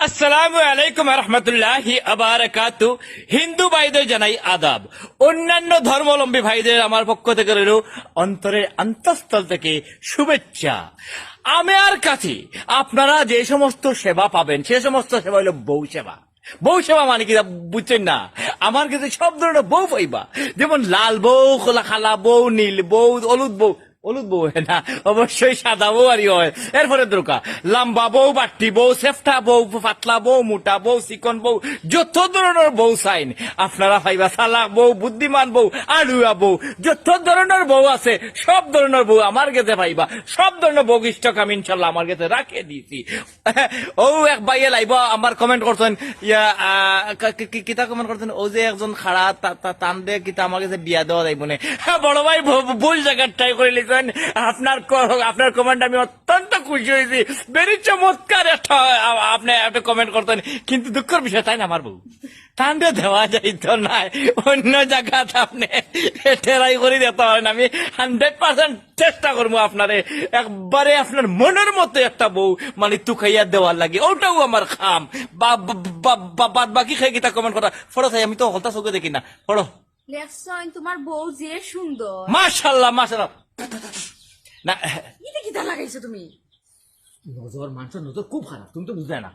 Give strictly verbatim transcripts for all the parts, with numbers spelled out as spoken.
আসসালামু আলাইকুম রহমতুল্লাহি আবারাকাতু। হিন্দু ভাইদের জানাই আদাব, অন্যান্য ধর্মাবলম্বী ভাইদের আমার পক্ষ থেকে রইল অন্তরের অন্তঃস্থল থেকে শুভেচ্ছা। আমার কাছে আপনারা যে সমস্ত সেবা পাবেন, সে সমস্ত সেবা হলো বউ সেবা। বউ সেবা মানে কি, বুঝছেন না? আমার কাছে সব ধরনের বউ পাইবা, যেমন লাল বউ, খোলা কালা বউ, নীল বউ, হলুদ বউ। হলুদ বউ হয় না, অবশ্যই সাদা বউ আরই হয়। এরপরে দরকার লম্বা বউ, বাট্টি বউ, সেফটা বউ, পাতলা বউ, মোটা বউ, চিকন বউ, যত ধরনের বউ চাইন আপনারা পাইবা। চালাক বউ, বুদ্ধিমান বউ, আড়ুয়া বউ, যত ধরনের বউ আছে, সব ধরনের বউ আমার কাছে পাইবা। সব ধরনের বউ স্টক আমি ইনশাল্লাহ আমার কাছে রাখে দিয়েছি। ও এক ভাইয়ে লাইভ আমার কমেন্ট করছেন, ইয়া, আহ, কা-, কি-, কি-, কিতা কমেন্ট করছেন? ও যে একজন খাড়া তা-, তা-, তানরে কিতা আমার কাছে বিয়া দেওয়া যাইব না। হ্যাঁ, বড় ভাই, ভু-, ভুল জায়গার ট্রাই করে লিখছেন। আপনার ক-, আপনার কমেন্ট আমি অত্যন্ত খুশি হয়েছি। ভেরি চমৎকার একটা, আ-, আপনি একটা কমেন্ট করছেন, কিন্তু দুঃখের বিষয় তাই না আমার বউ, তানরে দেওয়া যাইতো না। অন্য জায়গাত আপনি ট্রাই করে দিতে পারেন, আমি হান্ড্রেড পার্সেন্ট চেষ্টা করবো আপনারে একবারে আপনার মনের মতো একটা বউ মানে তুকাইয়া দেওয়ার লাগি, ওটাও আমার কাম। বা-, বা-, বা-, বা-, বাদ বাকি খেয়ে কিতা কমেন্ট করা, পড়ো চাই, আমি তো হকলতা চোখে দেখি না, পড়ো। লেখছইন তোমার বউ যে সুন্দর। মাশাল্লাহ, মাশাল্লাহ। না, ইতে কিতা লাগাইছো তুমি? নজর, মানুষের নজর খুব খারাপ, তুমি তো বুঝলে না।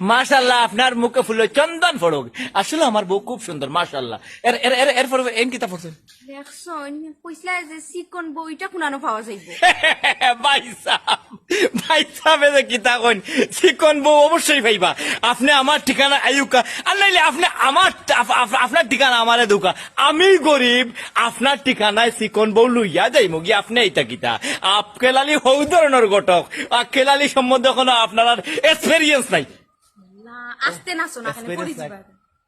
মাশাল্লাহ, আপনার মুখে ফুলে চন্দন পড়ুক। আসলে আমার বউ খুব সুন্দর, মাশাল্লাহ। এর, এর, এর, এরপরে এন কিতা পড়ছেন? দেখছইন, কইছিলা যে চিকন বউ ইটা কুনানো পাওয়া যাইব? ভাই সাহেব, ভাই সাহেব, এ যে কিতা কইন, চিকন বউ অবশ্যই পাইবা। আপনি আমার ঠিকানা আইউক্কা, আর নাইলে আপনি আমার, আপ-, আপ-, আপনার ঠিকানা আমারে দেউক্কা। আমি গরিব, আপনার ঠিকানায় চিকন বউ লইয়া যাইমু গি, আপনি ইটা কিতা? আপ কেলালি হউ ধরনের ঘটক, আর কেলালি সম্বন্ধে কোনো আপনার এক্সপেরিয়েন্স নাই। না, আস্তে নাচো না, কেন পড়ি experience নাই। যাবা।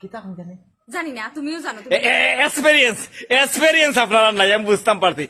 কিতা কইন জানি? জানি না, তুমিও জানো, তুমি এ-, এ-, এক্সপেরিয়েন্স, এক্সপেরিয়েন্স আপনার নাই, আমি বুঝতাম পারছি।